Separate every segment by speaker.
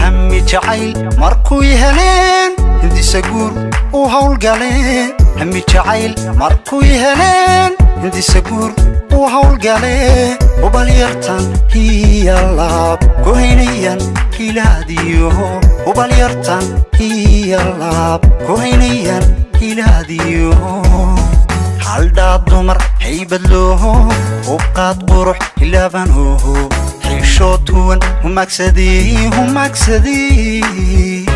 Speaker 1: Hami jacayl markuy heleen, hindisa guur u hawlgalee. Hami jacayl markuy heleen, hindisa guur u hawlgalee. Hubalyartan hiyalaab ku haynayan hilaadiyo, hubalyartan hiyalaab ku haynayan hilaadiyo. Haldhaa dumar haybad looho, hubqaad qurux hilaabanooho, xishood huwan humaagsadii humaagsadii.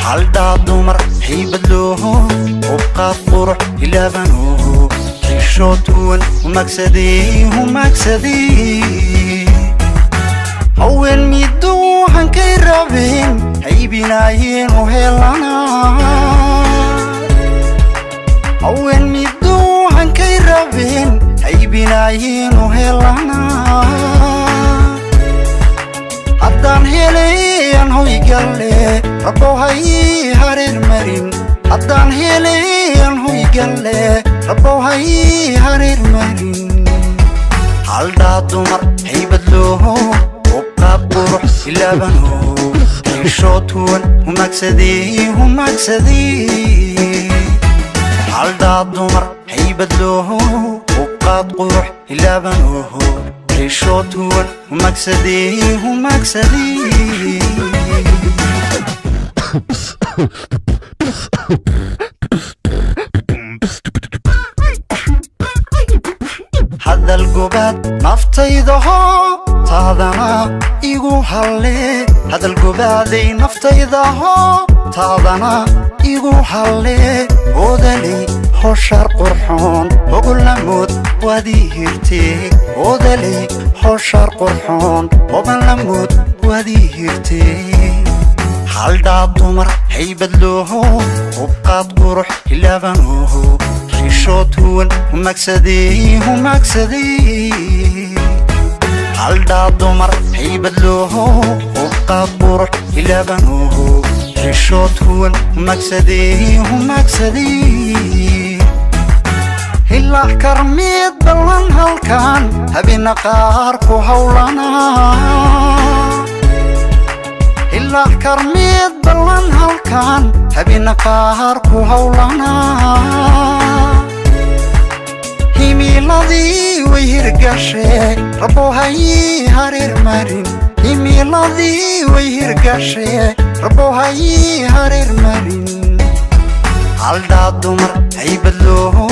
Speaker 1: Haldhaa dumar haybad looho, hubqaad qurux hilaabanooho, xishood huwan humaagsadii humaagsadii. Haween miduu hankay rabeen haybinaayeen u helanaa. Haween miduu hankay rabeen haybinaayeen u helanaa. Haddaan helayan hoygalle, rabbow hay hareer marin. Haddaan helayan hoygalle, rabbow hay hareer marin. Haldhaa dumar haybad looho, hubqaab qurux ilaabanoo, xishood huwan humaagsadii humaagsadii. Haldhaa dumar haybad looho, hubqaad qurux ilaabanooho, xishood huwan humaagsadii humaagsadii. Hadal gobaad naftaydaho, taadana igu halle. Hadal gobaaday naftaydaho, taadana igu halle. Oodaley hoshaar qurxoon, hogolamood waadii hirtee. Oodaley hoshaar qurxoon, hobalamood waadii hirtee. Haldhaa dumar haybad looho, hubqaad qurux hilaabanooho, xishood huwan humaagsadii humaagsadii. Haldhaa dumar haybad looho, hubqaad qurux hilaabanooho, xishood huwan humaagsadii humaagsadii. Hilaax karmiid ballan halkan habina qaar ku hawlanaa. Hilaax karmiid ballan halkan habina qaar ku hawlanaa. Himiladii way hirgashee, rabbow hay hareer marin. Himiladii way hirgashee, rabbow hay hareer marin. Haldhaa dumar haybad looho,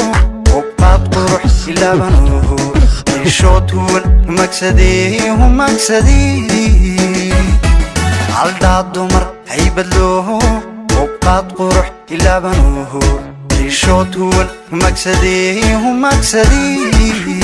Speaker 1: hubqaad qurux ilaabanooho, xishood huwan humaagsadii humaagsadii. Haldhaa dumar haybad looho, hubqaad qurux ilaabanooho, xishood huwan humaagsadii humaagsadii.